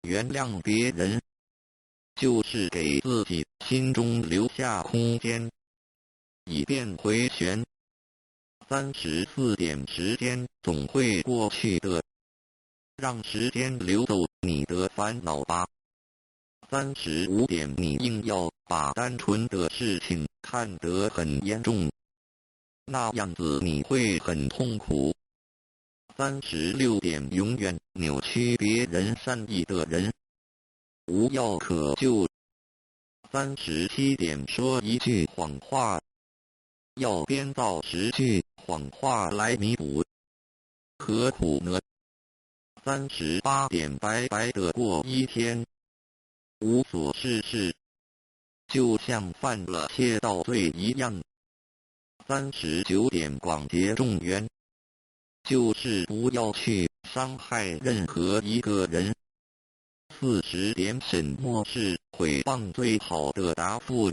原諒別人，就是給自己心中留下空間，以便迴旋。34點時間總會過去的，讓時間流走你的煩惱吧。35點你硬要把單純的事情看得很嚴重，那樣子你會很痛苦。36點永遠扭曲別人善意的人，無藥可救。37點說一句謊話，要編造10句謊話來彌補，何苦呢？38點白白的過一天，無所事事，就像犯了竊盜罪一樣。39點廣結眾緣，就是不要去傷害任何一個人。40點什麼是毀謗最好的答覆？